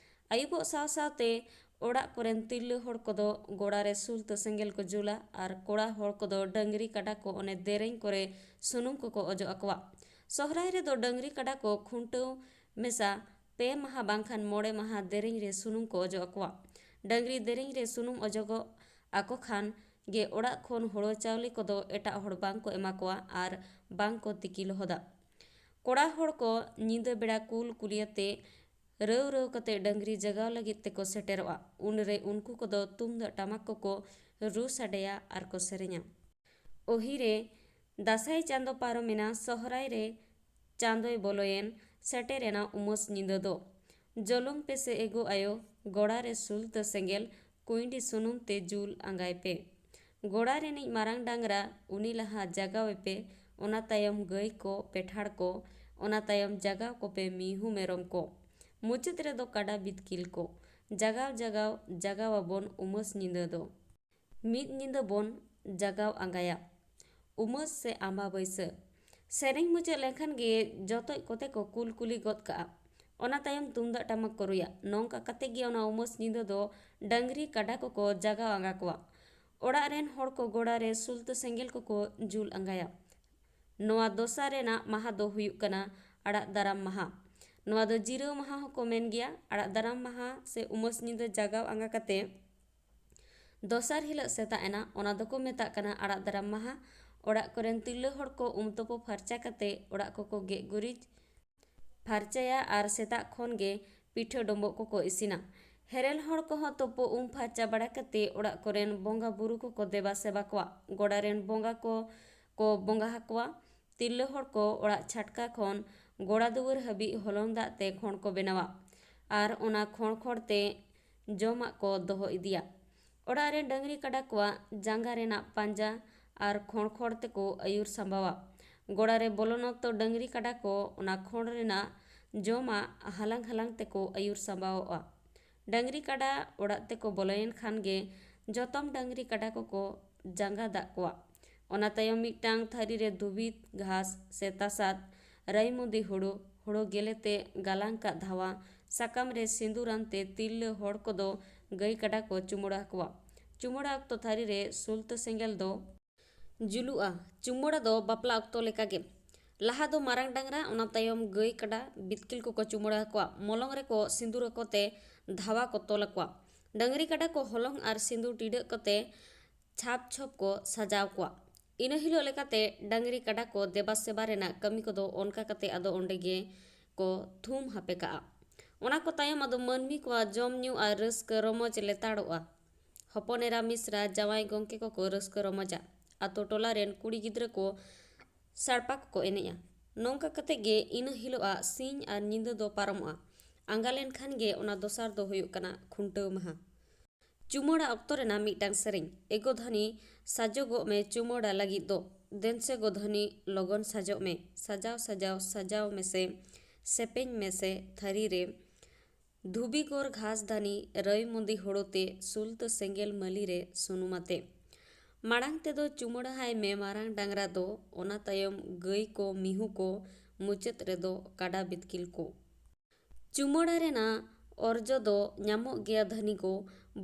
ᱟᱹᱭᱩᱵᱚᱜ ᱥᱟᱶ ᱥᱟᱶᱛᱮ ᱚᱲᱟᱜ ᱠᱚᱨᱮᱱ ᱛᱤᱨᱞᱟᱹ ᱦᱚᱲ ᱠᱚᱫᱚ ᱜᱚᱲᱟ ᱨᱮ ᱥᱩᱞᱛᱟᱹ ᱥᱮᱸᱜᱮᱞ ᱠᱚ ᱡᱩᱞᱟ ᱟᱨ ᱠᱚᱲᱟ ᱦᱚᱲ ᱠᱚᱫᱚ ᱰᱟᱹᱝᱨᱤ ᱠᱟᱰᱟ ᱠᱚ ᱚᱱᱮ ᱫᱮᱨᱮᱧ ᱠᱚᱨᱮ ᱥᱩᱱᱩᱢ ᱠᱚᱠᱚ ᱚᱡᱚᱜ ᱟᱠᱚᱣᱟ᱾ ᱥᱚᱦᱨᱟᱭ ᱨᱮᱫᱚ ᱰᱟᱹᱝᱨᱤ ᱠᱟᱰᱟ ᱠᱚ ᱠᱷᱩᱱᱴᱟᱹᱣ ᱢᱮᱥᱟ ᱯᱮ ᱢᱟᱦᱟ ᱵᱟᱝᱠᱷᱟᱱ ᱢᱚᱬᱮ ᱢᱟᱦᱟ ᱫᱮᱨᱮᱧ ᱨᱮ ᱥᱩᱱᱩᱢ ᱠᱚ ᱚᱡᱚᱜ ᱟᱠᱚᱣᱟ᱾ ᱰᱟᱹᱝᱨᱤ ᱫᱮᱨᱮᱧ ᱨᱮ ᱥᱩᱱᱩᱢ ᱚᱡᱚᱜᱚᱜ ᱟᱠᱚ ᱠᱷᱟᱱ ᱜᱮ ᱚᱲᱟᱜ ᱠᱷᱚᱱ ᱦᱳᱲᱳ ᱪᱟᱣᱞᱮ ᱠᱚᱫᱚ ᱮᱴᱟᱜ ᱦᱚᱲ ᱵᱟᱝ ᱠᱚ ᱮᱢᱟ ᱠᱚᱣᱟ ᱟᱨ ᱵᱟᱝ ᱠᱚ ᱛᱤᱠᱤ ᱞᱚᱦᱚᱫᱟ᱾ ᱠᱚᱲᱟ ᱦᱚᱲ ᱠᱚ ᱧᱤᱫᱟᱹ ᱵᱮᱲᱟ ᱠᱩᱞ ᱠᱩᱞᱤᱭᱟᱛᱮ ᱨᱟᱹᱣ ᱨᱟᱹᱣ ᱠᱟᱛᱮ ᱰᱟᱹᱝᱨᱤ ᱡᱟᱜᱟᱣ ᱞᱟᱹᱜᱤᱫ ᱛᱮᱠᱚ ᱥᱮᱴᱮᱨᱚᱜᱼᱟ᱾ ᱩᱱᱨᱮ ᱩᱱᱠᱩ ᱠᱚᱫᱚ ᱛᱩᱢᱫᱟᱜ ᱴᱟᱢᱟᱠ ᱠᱚᱠᱚ ᱨᱩ ᱥᱟᱰᱮᱭᱟ ᱟᱨ ᱠᱚ ᱥᱮᱨᱮᱧᱟ᱾ ᱚᱦᱤᱨᱮ ᱫᱟᱸᱥᱟᱭ ᱪᱟᱸᱫᱚ ᱯᱟᱨᱚᱢᱮᱱᱟ, ᱥᱚᱦᱨᱟᱭ ᱨᱮ ᱪᱟᱸᱫᱚᱭ ᱵᱚᱞᱚᱭᱮᱱ, ᱥᱮᱴᱮᱨᱮᱱᱟ ᱩᱢᱟᱹᱥ ᱧᱤᱫᱟᱹ ᱫᱚ᱾ ᱡᱚᱞᱚᱝ ᱯᱮᱥᱮ ᱮᱜᱳ ᱟᱭᱳ, ᱜᱚᱲᱟ ᱨᱮ ᱥᱩᱞᱛᱟᱹ ᱥᱮᱸᱜᱮᱞ, ᱠᱩᱸᱭᱰᱤ ᱥᱩᱱᱩᱢ ᱛᱮ ᱡᱩᱞ ᱟᱸᱜᱟᱭ ᱯᱮ᱾ ᱜᱚᱲᱟ ᱨᱤᱱᱤᱡ ᱢᱟᱨᱟᱝ ᱰᱟᱝᱨᱟ ᱩᱱᱤ ᱞᱟᱦᱟ ᱡᱟᱜᱟᱣ ᱮᱯᱮ, ᱚᱱᱟ ᱛᱟᱭᱚᱢ ᱜᱟᱹᱭ ᱠᱚ, ᱯᱮᱴᱷᱟᱲ ᱠᱚ, ᱚᱱᱟ ᱛᱟᱭᱚᱢ ᱡᱟᱜᱟᱣ ᱠᱚᱯᱮ ᱢᱤᱦᱩ ᱢᱮᱨᱚᱢ ᱠᱚ᱾ ᱢᱩᱪᱟᱹᱫ ᱨᱮᱫᱚ ᱠᱟᱰᱟ ᱵᱤᱛᱠᱤᱞ ᱠᱚ᱾ ᱡᱟᱜᱟᱣ ᱡᱟᱜᱟᱣ ᱡᱟᱜᱟᱣ ᱟᱵᱚᱱ ᱩᱢᱟᱹᱥ ᱧᱤᱫᱟᱹ ᱫᱚ᱾ ᱢᱤᱫ ᱧᱤᱫᱟᱹ ᱵᱚᱱ ᱡᱟᱜᱟᱣ ᱟᱸᱜᱟᱭᱟ᱾ ᱩᱢᱟᱹᱥ ᱥᱮ ᱟᱢᱵᱟ ᱵᱟᱹᱭᱥᱟᱹ᱾ ᱥᱮᱨᱮᱧ ᱢᱩᱪᱟᱹᱫ ᱞᱮᱱᱠᱷᱟᱱ ᱜᱮ ᱡᱚᱛᱚᱡ ᱠᱚᱛᱮ ᱠᱚ ᱠᱩᱞ ᱠᱩᱞᱤ ᱜᱚᱫ ᱠᱟᱜᱼᱟ᱾ ᱚᱱᱟ ᱛᱟᱭᱚᱢ ᱛᱩᱢᱫᱟᱜ ᱴᱟᱢᱟᱠ ᱠᱚ ᱨᱩᱭᱟ᱾ ᱱᱚᱝᱠᱟ ᱠᱟᱛᱮ ᱜᱮ ᱚᱱᱟ ᱩᱢᱟᱹᱥ ᱧᱤᱫᱟᱹ ᱫᱚ ᱰᱟᱹᱝᱨᱤ ᱠᱟᱰᱟ ᱠᱚᱠᱚ ᱡᱟᱜᱟᱣ ᱟᱸᱜᱟ ᱠᱚᱣᱟ᱾ ᱚᱲᱟᱜ ᱨᱮᱱ ᱦᱚᱲ ᱠᱚ ᱜᱚᱲᱟ ᱨᱮ ᱥᱩᱞᱛᱟᱹ ᱥᱮᱸᱜᱮᱞ ᱠᱚᱠᱚ ᱡᱩᱞ ᱟᱸᱜᱟᱭᱟ᱾ ᱱᱚᱣᱟ ᱫᱚᱥᱟᱨ ᱨᱮᱱᱟᱜ ᱢᱟᱦᱟ ᱫᱚ ᱦᱩᱭᱩᱜ ᱠᱟᱱᱟ ᱟᱲᱟᱜ ᱫᱟᱨᱟᱢ ᱢᱟᱦᱟ᱾ ᱱᱚᱣᱟ ᱫᱚ ᱡᱤᱨᱟᱹᱣ ᱢᱟᱦᱟ ᱦᱚᱸᱠᱚ ᱢᱮᱱ ᱜᱮᱭᱟ᱾ ᱟᱲᱟᱜ ᱫᱟᱨᱟᱢ ᱢᱟᱦᱟ ᱥᱮ ᱩᱢᱟᱹᱥ ᱧᱤᱫᱟᱹ ᱡᱟᱜᱟᱣ ᱟᱸᱜᱟ ᱠᱟᱛᱮ ᱫᱚᱥᱟᱨ ᱦᱤᱞᱳᱜ ᱥᱮᱛᱟᱜ ᱮᱱᱟ, ᱚᱱᱟ ᱫᱚᱠᱚ ᱢᱮᱛᱟᱜ ᱠᱟᱱᱟ ᱟᱲᱟᱜ ᱫᱟᱨᱟᱢ ᱢᱟᱦᱟ᱾ ᱚᱲᱟᱜ ᱠᱚᱨᱮᱱ ᱛᱤᱨᱞᱟᱹ ᱦᱚᱲ ᱠᱚ ᱩᱢ ᱛᱩᱯᱩ ᱯᱷᱟᱨᱪᱟ ᱠᱟᱛᱮ ᱚᱲᱟᱜ ᱠᱚᱠᱚ ᱜᱮᱡ ᱜᱩᱨᱤᱡ ᱯᱷᱟᱨᱪᱟᱭᱟ ᱟᱨ ᱥᱮᱛᱟᱜ ᱠᱷᱚᱱ ᱜᱮ ᱯᱤᱴᱷᱟᱹ ᱰᱳᱢᱵᱳᱜ ᱠᱚᱠᱚ ᱤᱥᱤᱱᱟ᱾ ᱦᱮᱨᱮᱞ ᱦᱚᱲ ᱠᱚᱦᱚᱸ ᱛᱩᱯᱩ ᱩᱢ ᱯᱷᱟᱨᱪᱟ ᱵᱟᱲᱟ ᱠᱟᱛᱮ ᱚᱲᱟᱜ ᱠᱚᱨᱮᱱ ᱵᱚᱸᱜᱟ ᱵᱩᱨᱩ ᱠᱚᱠᱚ ᱫᱮᱵᱟ ᱥᱮᱵᱟ ᱠᱚᱣᱟ᱾ ᱜᱚᱰᱟ ᱨᱮᱱ ᱵᱚᱸᱜᱟ ᱠᱚ ᱠᱚ ᱵᱚᱸᱜᱟ ᱟᱠᱚᱣᱟ᱾ ᱛᱤᱨᱞᱟᱹ ᱦᱚᱲ ᱠᱚ ᱚᱲᱟᱜ ᱪᱷᱟᱴᱠᱟ ᱠᱷᱚᱱ ᱜᱚᱲᱟ ᱫᱩᱣᱟᱹᱨ ᱦᱟᱹᱵᱤᱡ ᱦᱚᱞᱚᱝ ᱫᱟᱜ ᱛᱮ ᱠᱷᱚᱲ ᱠᱚ ᱵᱮᱱᱟᱣᱟ ᱟᱨ ᱚᱱᱟ ᱠᱷᱚᱲ ᱠᱷᱚᱲ ᱛᱮ ᱡᱚᱢᱟᱜ ᱠᱚ ᱫᱚᱦᱚ ᱤᱫᱤᱭᱟ᱾ ᱚᱲᱟᱜ ᱨᱮ ᱰᱟᱹᱝᱨᱤ ᱠᱟᱰᱟ ᱠᱚᱣᱟᱜ ᱡᱟᱸᱜᱟ ᱨᱮᱱᱟᱜ ᱯᱟᱸᱡᱟ ᱟᱨ ᱠᱷᱚᱲ ᱠᱷᱚᱲ ᱛᱮᱠᱚ ᱟᱹᱭᱩᱨ ᱥᱟᱢᱵᱟᱣᱟ᱾ ᱜᱚᱲᱟ ᱨᱮ ᱵᱚᱞᱚᱱ ᱚᱠᱛᱚ ᱰᱟᱹᱝᱨᱤ ᱠᱟᱰᱟ ᱠᱚ ᱚᱱᱟ ᱠᱷᱚᱲ ᱨᱮᱱᱟᱜ ᱡᱚᱢᱟᱜ ᱦᱟᱞᱟᱝ ᱦᱟᱞᱟᱝ ᱛᱮᱠᱚ ᱟᱹᱭᱩᱨ ᱥᱟᱢᱵᱟᱣᱚᱜᱼᱟ᱾ ᱰᱟᱹᱝᱨᱤ ᱠᱟᱰᱟ ᱚᱲᱟᱜ ᱛᱮᱠᱚ ᱵᱚᱞᱚᱭᱮᱱ ᱠᱷᱟᱱ ᱜᱮ ᱡᱚᱛᱚᱢ ᱰᱟᱹᱝᱨᱤ ᱠᱟᱰᱟ ᱠᱚᱠᱚ ᱡᱟᱸᱜᱟ ᱫᱟᱜ ᱠᱚᱣᱟ᱾ ᱚᱱᱟ ᱛᱟᱭᱚᱢ ᱢᱤᱫᱴᱟᱝ ᱛᱷᱟᱹᱨᱤ ᱨᱮ ᱫᱷᱩᱵᱤ ᱜᱷᱟᱥ ᱥᱮ ᱛᱟᱥᱟᱫ, ᱨᱟᱭᱢᱩᱫᱤ ᱦᱳᱲᱳ, ᱦᱳᱲᱳ ᱜᱮᱞᱮ ᱛᱮ ᱜᱟᱞᱟᱝ ᱠᱟᱜ ᱫᱷᱟᱣᱟ ᱥᱟᱠᱟᱢ ᱨᱮ ᱥᱤᱸᱫᱩᱨᱟᱱ ᱛᱮ ᱛᱤᱨᱞᱟᱹ ᱦᱚᱲ ᱠᱚᱫᱚ ᱜᱟᱹᱭ ᱠᱟᱰᱟ ᱠᱚ ᱪᱩᱢᱟᱹᱲᱟ ᱟᱠᱚᱣᱟ᱾ ᱪᱩᱢᱟᱹᱲᱟ ᱚᱠᱛᱚ ᱛᱷᱟᱹᱨᱤ ᱨᱮ ᱥᱩᱞᱛᱟᱹ ᱥᱮᱸᱜᱮᱞ ᱫᱚ ᱡᱩᱞᱩᱜᱼᱟ᱾ ᱪᱩᱢᱟᱹᱲᱟ ᱫᱚ ᱵᱟᱯᱞᱟ ᱚᱠᱛᱚ ᱞᱮᱠᱟᱜᱮ᱾ ᱞᱟᱦᱟ ᱫᱚ ᱢᱟᱨᱟᱝ ᱰᱟᱝᱨᱟ, ᱚᱱᱟ ᱛᱟᱭᱚᱢ ᱜᱟᱹᱭ ᱠᱟᱰᱟ ᱵᱤᱛᱠᱤᱞ ᱠᱚᱠᱚ ᱪᱩᱢᱟᱹᱲᱟ ᱟᱠᱚᱣᱟ᱾ ᱢᱚᱞᱚᱝ ᱨᱮᱠᱚ ᱥᱤᱸᱫᱩᱨ ᱟᱠᱚ ᱛᱮ ᱫᱷᱟᱣᱟ ᱠᱚ ᱛᱚᱞ ᱟᱠᱚᱣᱟ᱾ ᱰᱟᱹᱝᱨᱤ ᱠᱟᱰᱟ ᱠᱚ ᱦᱚᱞᱚᱝ ᱟᱨ ᱥᱤᱸᱫᱩᱨ ᱴᱤᱰᱟᱹᱜ ᱠᱚᱛᱮ ᱪᱷᱟᱯ ᱪᱷᱚᱯ ᱠᱚ ᱥᱟᱡᱟᱣ ᱠᱚᱣᱟ᱾ ᱤᱱᱟᱹ ᱦᱤᱞᱳᱜ ᱞᱮᱠᱟᱛᱮ ᱰᱟᱹᱝᱨᱤ ᱠᱟᱰᱟ ᱠᱚ ᱫᱮᱵᱟ ᱥᱮᱵᱟ ᱨᱮᱱᱟᱜ ᱠᱟᱹᱢᱤ ᱠᱚᱫᱚ ᱚᱱᱠᱟ ᱠᱟᱛᱮ ᱟᱫᱚ ᱚᱸᱰᱮ ᱜᱮ ᱠᱚ ᱛᱷᱩᱢ ᱦᱟᱯᱮ ᱠᱟᱜᱼᱟ᱾ ᱚᱱᱟ ᱠᱚ ᱛᱟᱭᱚᱢ ᱟᱫᱚ ᱢᱟᱹᱱᱢᱤ ᱠᱚᱣᱟᱜ ᱡᱚᱢ ᱧᱩ ᱟᱨ ᱨᱟᱹᱥᱠᱟᱹ ᱨᱚᱢᱚᱡᱽ ᱞᱮᱛᱟᱲᱚᱜᱼᱟ᱾ ᱦᱚᱯᱚᱱ ᱮᱨᱟ, ᱢᱤᱥᱨᱟ, ᱡᱟᱶᱟᱭ ᱜᱚᱢᱠᱮ ᱠᱚᱠᱚ ᱨᱟᱹᱥᱠᱟᱹ ᱨᱚᱢᱚᱡᱟ᱾ ᱟᱛᱳ ᱴᱚᱞᱟ ᱨᱮᱱ ᱠᱩᱲᱤ ᱜᱤᱫᱽᱨᱟᱹ ᱠᱚ ᱥᱟᱲᱯᱟ ᱠᱚᱠᱚ ᱮᱱᱮᱡᱼᱟ᱾ ᱱᱚᱝᱠᱟ ᱠᱟᱛᱮ ᱜᱮ ᱤᱱᱟᱹ ᱦᱤᱞᱳᱜᱟᱜ ᱥᱤᱧ ᱟᱨ ᱧᱤᱫᱟᱹ ᱫᱚ ᱯᱟᱨᱚᱢᱚᱜᱼᱟ᱾ ᱟᱸᱜᱟ ᱞᱮᱱᱠᱷᱟᱱ ᱜᱮ ᱚᱱᱟ ᱫᱚᱥᱟᱨ ᱫᱚ ᱦᱩᱭᱩᱜ ᱠᱟᱱᱟ ᱠᱷᱩᱱᱴᱟᱹᱣ ᱢᱟᱦᱟ᱾ ᱪᱩᱢᱟᱹᱲᱟ ᱚᱠᱛᱚ ᱨᱮᱱᱟᱜ ᱢᱤᱫᱴᱟᱝ ᱥᱮᱨᱮᱧ᱾ ᱮ ᱜᱳ ᱫᱷᱟᱹᱱᱤ, ᱥᱟᱡᱚᱜᱚᱜ ᱢᱮ ᱪᱩᱢᱟᱹᱲᱟ ᱞᱟᱹᱜᱤᱫ ᱫᱚ᱾ ᱫᱮᱱ ᱥᱮ ᱜᱳ ᱫᱷᱟᱹᱱᱤ, ᱞᱚᱜᱚᱱ ᱥᱟᱡᱚᱜ ᱢᱮ᱾ ᱥᱟᱡᱟᱣ, ᱥᱟᱡᱟᱣ, ᱥᱟᱡᱟᱣ ᱢᱮᱥᱮ, ᱥᱮᱯᱮᱧ ᱢᱮᱥᱮ ᱛᱷᱟᱹᱨᱤ ᱨᱮ᱾ ᱫᱷᱩᱵᱤ ᱜᱚᱨ ᱜᱷᱟᱥ ᱫᱷᱟᱹᱱᱤ, ᱨᱟᱹᱭ ᱢᱩᱸᱫᱤ ᱦᱳᱲᱳ ᱛᱮ, ᱥᱩᱞᱛᱟᱹ ᱥᱮᱸᱜᱮᱞ ᱢᱟᱹᱞᱤ ᱨᱮ ᱥᱩᱱᱩᱢ ᱟᱛᱮ᱾ ᱢᱟᱲᱟᱝ ᱛᱮᱫᱚ ᱪᱩᱢᱟᱹᱲᱟᱦᱟᱭ ᱢᱮ ᱢᱟᱨᱟᱝ ᱰᱟᱝᱨᱟ ᱫᱚ, ᱚᱱᱟ ᱛᱟᱭᱚᱢ ᱜᱟᱹᱭ ᱠᱚ, ᱢᱤᱦᱩ ᱠᱚ, ᱢᱩᱪᱟᱹᱫ ᱨᱮᱫᱚ ᱠᱟᱰᱟ ᱵᱤᱛᱠᱤᱞ ᱠᱚ᱾ ᱪᱩᱢᱟᱹᱲᱟ ᱨᱮᱱᱟᱜ ᱚᱨᱡᱚ ᱫᱚ ᱧᱟᱢᱚᱜ ᱜᱮᱭᱟ ᱫᱷᱟᱹᱱᱤ ᱠᱚ,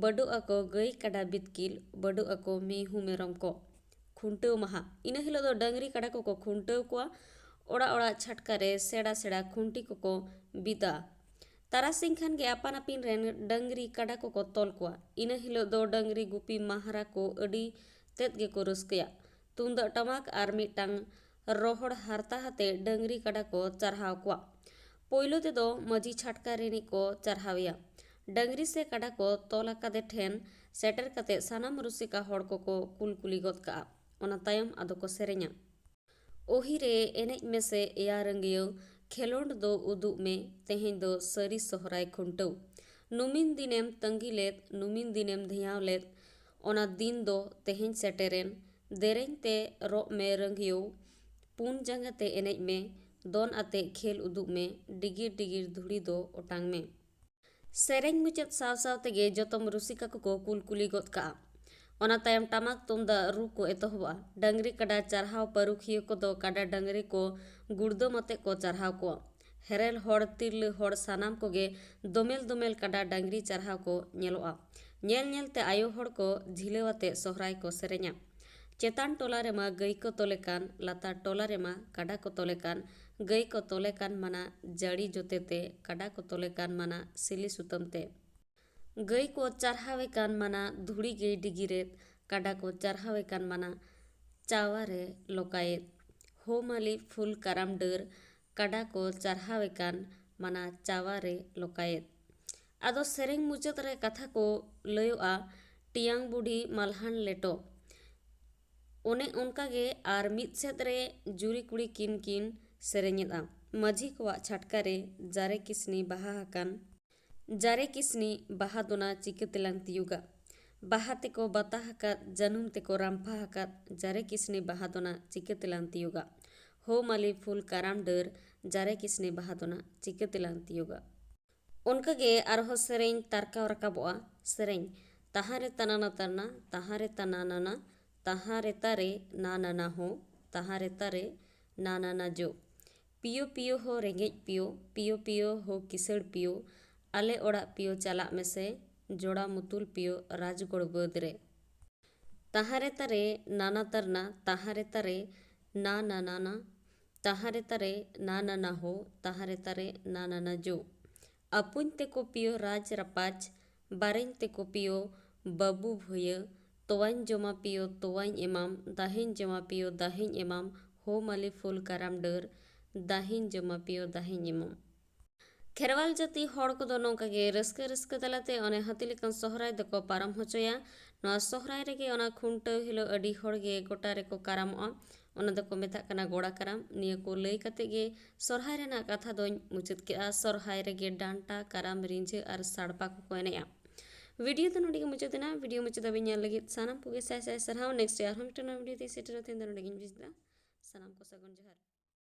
ᱵᱟᱹᱰᱩᱜ ᱟᱠᱚ ᱜᱟᱹᱭ ᱠᱟᱰᱟ ᱵᱤᱛᱠᱤᱞ, ᱵᱟᱹᱰᱩᱜ ᱟᱠᱚ ᱢᱤᱦᱩ ᱢᱮᱨᱚᱢ ᱠᱚ᱾ ᱠᱷᱩᱱᱴᱟᱹᱣ ᱢᱟᱦᱟ᱾ ᱤᱱᱟᱹ ᱦᱤᱞᱳᱜ ᱫᱚ ᱰᱟᱹᱝᱨᱤ ᱠᱟᱰᱟ ᱠᱚᱠᱚ ᱠᱷᱩᱱᱴᱟᱹᱣ ᱠᱚᱣᱟ᱾ ᱚᱲᱟᱜ ᱚᱲᱟᱜ ᱪᱷᱟᱴᱠᱟ ᱨᱮ ᱥᱮᱬᱟ ᱥᱮᱬᱟ ᱠᱷᱩᱱᱴᱤ ᱠᱚᱠᱚ ᱵᱤᱫᱟ᱾ ᱛᱟᱨᱟᱥᱤᱧ ᱠᱷᱟᱱ ᱜᱮ ᱟᱯᱟᱱ ᱟᱹᱯᱤᱱ ᱨᱮᱱ ᱰᱟᱹᱝᱨᱤ ᱠᱟᱰᱟ ᱠᱚᱠᱚ ᱛᱚᱞ ᱠᱚᱣᱟ᱾ ᱤᱱᱟᱹ ᱦᱤᱞᱳᱜ ᱫᱚ ᱰᱟᱹᱝᱨᱤ ᱜᱩᱯᱤ ᱢᱟᱦᱟᱨᱟ ᱠᱚ ᱟᱹᱰᱤ ᱛᱮᱫ ᱜᱮᱠᱚ ᱨᱟᱹᱥᱠᱟᱹᱭᱟ᱾ ᱛᱩᱢᱫᱟᱜ ᱴᱟᱢᱟᱠ ᱟᱨ ᱢᱤᱫᱴᱟᱝ ᱨᱚᱦᱚᱲ ᱦᱟᱨᱛᱟ ᱟᱛᱮ ᱰᱟᱹᱝᱨᱤ ᱠᱟᱰᱟ ᱠᱚ ᱪᱟᱨᱦᱟᱣ ᱠᱚᱣᱟ᱾ ᱯᱳᱭᱞᱳ ᱛᱮᱫᱚ ᱢᱟᱹᱡᱷᱤ ᱪᱷᱟᱴᱠᱟ ᱨᱤᱱᱤᱡ ᱠᱚ ᱪᱟᱨᱦᱟᱣᱮᱭᱟ᱾ ᱰᱟᱹᱝᱨᱤ ᱥᱮ ᱠᱟᱰᱟ ᱠᱚ ᱛᱚᱞ ᱟᱠᱟᱫᱮ ᱴᱷᱮᱱ ᱥᱮᱴᱮᱨ ᱠᱟᱛᱮ ᱥᱟᱱᱟᱢ ᱨᱩᱥᱤᱠᱟ ᱦᱚᱲ ᱠᱚᱠᱚ ᱠᱩᱞ ᱠᱩᱞᱤ ᱜᱚᱫ ᱠᱟᱜᱼᱟ᱾ ᱚᱱᱟ ᱛᱟᱭᱚᱢ ᱟᱫᱚ ᱠᱚ ᱥᱮᱨᱮᱧᱟ᱾ ᱳᱦᱤ ᱨᱮ ᱮᱱᱮᱡ ᱢᱮᱥᱮ ᱮᱭᱟ ᱨᱟᱹᱝᱜᱤᱭᱟᱹᱣ, ᱠᱷᱮᱞᱳᱸᱰ ᱫᱚ ᱩᱫᱩᱜ ᱢᱮ, ᱛᱮᱦᱮᱧ ᱫᱚ ᱥᱟᱹᱨᱤ ᱥᱚᱦᱨᱟᱭ ᱠᱷᱩᱱᱴᱟᱹᱣ᱾ ᱱᱩᱢᱤᱱ ᱫᱤᱱᱮᱢ ᱛᱟᱺᱜᱤ ᱞᱮᱫ, ᱱᱩᱢᱤᱱ ᱫᱤᱱᱮᱢ ᱫᱷᱮᱭᱟᱣ ᱞᱮᱫ, ᱚᱱᱟ ᱫᱤᱱ ᱫᱚ ᱛᱮᱦᱮᱧ ᱥᱮᱴᱮᱨᱮᱱ᱾ ᱫᱮᱨᱮᱧ ᱛᱮ ᱨᱚᱜ ᱢᱮ ᱨᱟᱹᱝᱜᱤᱭᱟᱹᱣ, ᱯᱩᱱ ᱡᱟᱸᱜᱟ ᱛᱮ ᱮᱱᱮᱡ ᱢᱮ, ᱫᱚᱱ ᱟᱛᱮ ᱠᱷᱮᱞ ᱩᱫᱩᱜ ᱢᱮ, ᱰᱤᱜᱤᱨ ᱰᱤᱜᱤᱨ ᱫᱷᱩᱲᱤ ᱫᱚ ᱚᱴᱟᱝ ᱢᱮ᱾ ᱥᱮᱨᱮᱧ ᱢᱩᱪᱟᱹᱫ ᱥᱟᱶ ᱥᱟᱶ ᱛᱮᱜᱮ ᱡᱚᱛᱚᱢ ᱨᱩᱥᱤᱠᱟ ᱠᱚᱠᱚ ᱠᱩᱞ ᱠᱩᱞᱤ ᱜᱚᱫ ᱠᱟᱜᱼᱟ᱾ ᱚᱱᱟ ᱛᱟᱭᱚᱢ ᱴᱟᱢᱟᱠ ᱛᱩᱢᱫᱟᱜ ᱨᱩ ᱠᱚ ᱮᱛᱚᱦᱚᱵᱟ᱾ ᱰᱟᱹᱝᱨᱤ ᱠᱟᱰᱟ ᱪᱟᱨᱦᱟᱣ ᱯᱟᱹᱨᱩᱠᱷᱤᱭᱟᱹ ᱠᱚᱫᱚ ᱠᱟᱰᱟ ᱰᱟᱹᱝᱨᱤ ᱠᱚ ᱜᱩᱲᱫᱟᱹᱢ ᱟᱛᱮ ᱠᱚ ᱪᱟᱨᱦᱟᱣ ᱠᱚᱣᱟ᱾ ᱦᱮᱨᱮᱞ ᱦᱚᱲ, ᱛᱤᱨᱞᱟᱹ ᱦᱚᱲ, ᱥᱟᱱᱟᱢ ᱠᱚᱜᱮ ᱫᱚᱢᱮᱞ ᱫᱚᱢᱮᱞ ᱠᱟᱰᱟ ᱰᱟᱹᱝᱨᱤ ᱪᱟᱨᱦᱟᱣ ᱠᱚ ᱧᱮᱞᱚᱜᱼᱟ᱾ ᱧᱮᱞ ᱧᱮᱞ ᱛᱮ ᱟᱭᱳ ᱦᱚᱲ ᱠᱚ ᱡᱷᱤᱞᱟᱹᱣ ᱟᱛᱮ ᱥᱚᱦᱨᱟᱭ ᱠᱚ ᱥᱮᱨᱮᱧᱟ᱾ ᱪᱮᱛᱟᱱ ᱴᱚᱞᱟ ᱨᱮᱢᱟ ᱜᱟᱹᱭ ᱠᱚ ᱛᱚᱞᱮ ᱠᱟᱱ, ᱞᱟᱛᱟᱨ ᱴᱚᱞᱟ ᱨᱮᱢᱟ ᱠᱟᱰᱟ ᱠᱚ ᱛᱚᱞᱮ ᱠᱟᱱ, ᱜᱟᱹᱭ ᱠᱚ ᱛᱚᱞᱮ ᱠᱟᱱ ᱢᱟᱱᱟ ᱡᱟᱹᱲᱤ ᱡᱚᱛᱮ ᱛᱮ, ᱠᱟᱰᱟ ᱠᱚ ᱛᱚᱞᱮ ᱠᱟᱱ ᱢᱟᱱᱟ ᱥᱤᱞᱤ ᱥᱩᱛᱟᱹᱢ ᱛᱮ᱾ ᱜᱟᱹᱭ ᱠᱚ ᱪᱟᱨᱦᱟᱣᱮ ᱠᱟᱱ ᱢᱟᱱᱟ ᱫᱷᱩᱲᱤ ᱜᱟᱹᱭ ᱰᱤᱜᱤᱨᱮᱫ, ᱠᱟᱰᱟ ᱠᱚ ᱪᱟᱨᱦᱟᱣᱮ ᱠᱟᱱ ᱢᱟᱱᱟ ᱪᱟᱣᱟ ᱨᱮ ᱞᱚᱠᱟᱭᱮᱫ᱾ ᱦᱳ ᱢᱟᱹᱞᱤ ᱯᱷᱩᱞ ᱠᱟᱨᱟᱢ ᱰᱟᱹᱨ, ᱠᱟᱰᱟ ᱠᱚ ᱪᱟᱨᱦᱟᱣᱮ ᱠᱟᱱ ᱢᱟᱱᱟ ᱪᱟᱣᱟ ᱨᱮ ᱞᱚᱠᱟᱭᱮᱫ᱾ ᱟᱫᱚ ᱥᱮᱨᱮᱧ ᱢᱩᱪᱟᱹᱫ ᱨᱮ ᱠᱟᱛᱷᱟ ᱠᱚ ᱞᱟᱹᱭᱚᱜᱼᱟ, ᱴᱤᱭᱟᱝ ᱵᱩᱰᱷᱤ ᱢᱟᱞᱦᱟᱱ ᱞᱮᱴᱚ᱾ ᱚᱱᱮ ᱚᱱᱠᱟ ᱜᱮ ᱟᱨ ᱢᱤᱫ ᱥᱮᱫ ᱨᱮ ᱡᱩᱨᱤ ᱠᱩᱲᱤ ᱠᱤᱱ ᱠᱤᱱ ᱥᱮᱨᱮᱧᱮᱫᱼᱟ᱾ ᱢᱟᱹᱡᱷᱤ ᱠᱚᱣᱟᱜ ᱪᱷᱟᱴᱠᱟ ᱨᱮ ᱡᱟᱨᱮ ᱠᱤᱥᱱᱤ ᱵᱟᱦᱟ ᱟᱠᱟᱱ, ᱡᱟᱨᱮ ᱠᱤᱥᱱᱤ ᱵᱟᱦᱟ ᱫᱚᱱᱟ ᱪᱤᱠᱟᱹ ᱛᱮᱞᱟᱝ ᱛᱤᱭᱩᱜᱟ? ᱵᱟᱦᱟ ᱛᱮᱠᱚ ᱵᱟᱛᱟ ᱟᱠᱟᱫ, ᱡᱟᱹᱱᱩᱢ ᱛᱮᱠᱚ ᱨᱟᱢᱯᱷᱟ ᱟᱠᱟᱫ, ᱡᱟᱨᱮ ᱠᱤᱥᱱᱤ ᱵᱟᱦᱟ ᱫᱚᱱᱟ ᱪᱤᱠᱟᱹ ᱛᱮᱞᱟᱝ ᱛᱤᱭᱩᱜᱟ? ᱦᱳ ᱢᱟᱹᱞᱤ ᱯᱷᱩᱞ ᱠᱟᱨᱟᱢ ᱰᱟᱹᱨ, ᱡᱟᱨᱮ ᱠᱤᱥᱱᱤ ᱵᱟᱦᱟ ᱫᱚᱱᱟ ᱪᱤᱠᱟᱹ ᱛᱮᱞᱟᱝ ᱛᱤᱭᱩᱜᱟ? ᱚᱱᱠᱟ ᱜᱮ ᱟᱨᱦᱚᱸ ᱥᱮᱨᱮᱧ ᱛᱟᱨᱠᱟᱣ ᱨᱟᱠᱟᱵᱚᱜᱼᱟ᱾ ᱥᱮᱨᱮᱧ, ᱛᱟᱦᱟᱸ ᱨᱮ ᱛᱟᱱᱟᱱᱟ ᱛᱟᱨᱱᱟ, ᱛᱟᱦᱟᱸ ᱨᱮ ᱛᱟᱱᱟᱱᱟᱱᱟ, ᱛᱟᱦᱟᱸ ᱨᱮ ᱛᱟᱨᱮ ᱱᱟ ᱱᱟᱱᱟ ᱦᱚᱸ, ᱛᱟᱦᱟᱸ ᱨᱮ ᱛᱟᱨᱮ ᱱᱟ ᱱᱟᱱᱟ ᱡᱚ᱾ ᱯᱤᱭᱳ ᱯᱤᱭᱳ ᱦᱳ ᱨᱮᱸᱜᱮᱡ ᱯᱤᱭᱳ, ᱯᱤᱭᱳ ᱯᱤᱭᱳ ᱦᱳ ᱠᱤᱥᱟᱹᱲ ᱯᱤᱭᱳ, ᱟᱞᱮ ᱚᱲᱟᱜ ᱯᱤᱭᱳ ᱪᱟᱞᱟᱜ ᱢᱮᱥᱮ, ᱡᱚᱲᱟ ᱢᱩᱛᱩᱞ ᱯᱤᱭᱳ ᱨᱟᱡᱽᱜᱚᱲ ᱵᱟᱹᱫᱽ ᱨᱮ᱾ ᱛᱟᱦᱟᱸ ᱨᱮ ᱛᱟᱨᱮ ᱱᱟᱱᱟ ᱛᱟᱨᱱᱟ, ᱛᱟᱦᱟᱸ ᱨᱮ ᱛᱟᱨᱮ ᱱᱟ ᱱᱟᱱᱟᱱᱟ, ᱛᱟᱦᱟᱸ ᱨᱮ ᱛᱟᱨᱮ ᱱᱟ ᱱᱟᱱᱟ ᱦᱳ, ᱛᱟᱦᱟᱸ ᱨᱮ ᱛᱟᱨᱮ ᱱᱟ ᱱᱟᱱᱟ ᱡᱳ᱾ ᱟᱹᱯᱩᱧ ᱛᱮᱠᱚ ᱯᱤᱭᱳ ᱨᱟᱡᱽ ᱨᱟᱯᱟᱡᱽ, ᱵᱟᱨᱮᱧ ᱛᱮᱠᱚ ᱯᱤᱭᱳ ᱵᱟᱹᱵᱩ ᱵᱷᱟᱹᱭᱟᱹ, ᱛᱚᱣᱟᱧ ᱡᱚᱢᱟ ᱯᱤᱭᱳ ᱛᱚᱣᱟᱧ ᱮᱢᱟᱢ, ᱫᱟᱦᱮᱧ ᱡᱚᱢᱟ ᱯᱤᱭᱳ ᱫᱟᱦᱮᱧ ᱮᱢᱟᱢ, ᱦᱳ ᱢᱟᱹᱞᱤ ᱯᱷᱩᱞ ᱠᱟᱨᱟᱢ ᱰᱟᱹᱨ, ᱫᱟᱦᱮᱧ ᱡᱚᱢᱟ ᱯᱤᱭᱳ ᱫᱟᱦᱮᱧ ᱮᱢᱟᱢ᱾ ᱠᱷᱮᱨᱣᱟᱞ ᱡᱟᱹᱛᱤ ᱦᱚᱲ ᱠᱚᱫᱚ ᱱᱚᱝᱠᱟ ᱜᱮ ᱨᱟᱹᱥᱠᱟᱹ ᱨᱟᱹᱥᱠᱟᱹ ᱛᱟᱞᱟᱛᱮ ᱚᱱᱮ ᱦᱟᱹᱛᱤ ᱞᱮᱠᱟᱱ ᱥᱚᱦᱨᱟᱭ ᱫᱚᱠᱚ ᱯᱟᱨᱚᱢ ᱦᱚᱪᱚᱭᱟ᱾ ᱱᱚᱣᱟ ᱥᱚᱦᱨᱟᱭ ᱨᱮᱜᱮ ᱚᱱᱟ ᱠᱷᱩᱱᱴᱟᱹᱣ ᱦᱤᱞᱳᱜ ᱟᱹᱰᱤ ᱦᱚᱲ ᱜᱮ ᱜᱚᱴᱟ ᱨᱮᱠᱚ ᱠᱟᱨᱟᱢᱚᱜᱼᱟ᱾ ᱚᱱᱟ ᱫᱚᱠᱚ ᱢᱮᱛᱟᱜ ᱠᱟᱱᱟ ᱜᱚᱲᱟ ᱠᱟᱨᱟᱢ᱾ ᱱᱤᱭᱟᱹ ᱠᱚ ᱞᱟᱹᱭ ᱠᱟᱛᱮ ᱜᱮ ᱥᱚᱨᱦᱟᱭ ᱨᱮᱱᱟᱜ ᱠᱟᱛᱷᱟ ᱫᱚᱧ ᱢᱩᱪᱟᱹᱫ ᱠᱮᱜᱼᱟ᱾ ᱥᱚᱨᱦᱟᱭ ᱨᱮᱜᱮ ᱰᱟᱱᱴᱟ, ᱠᱟᱨᱟᱢ, ᱨᱤᱸᱡᱷᱟᱹ ᱟᱨ ᱥᱟᱲᱯᱟ ᱠᱚᱠᱚ ᱮᱱᱮᱡᱼᱟ᱾ ᱵᱷᱤᱰᱤᱭᱳ ᱫᱚ ᱱᱚᱰᱮ ᱜᱮ ᱢᱩᱪᱟᱹᱫ ᱮᱱᱟ᱾ ᱵᱷᱤᱰᱤᱭᱳ ᱢᱩᱪᱟᱹᱫ ᱫᱷᱟᱹᱵᱤᱡ ᱧᱮᱞ ᱞᱟᱹᱜᱤᱫ ᱥᱟᱱᱟᱢ ᱠᱚᱜᱮ ᱥᱟᱭ ᱥᱟᱭ ᱥᱟᱨᱦᱟᱣ᱾ ᱱᱮᱠᱥᱴ ᱟᱨᱦᱚᱸ ᱢᱤᱫᱴᱟᱝ ᱱᱟᱣᱟ ᱵᱷᱤᱰᱤᱭᱳ ᱛᱮ ᱥᱮᱴᱮᱨᱚᱜ ᱛᱮ ᱫᱚ ᱱᱚᱰᱮ ᱜᱮᱧ ᱵᱷᱮᱡ ᱮᱫᱟ᱾ ᱥᱟᱱᱟᱢ ᱠᱚ ᱥᱟᱹᱜᱩᱱ ᱡᱚᱦᱟᱨ᱾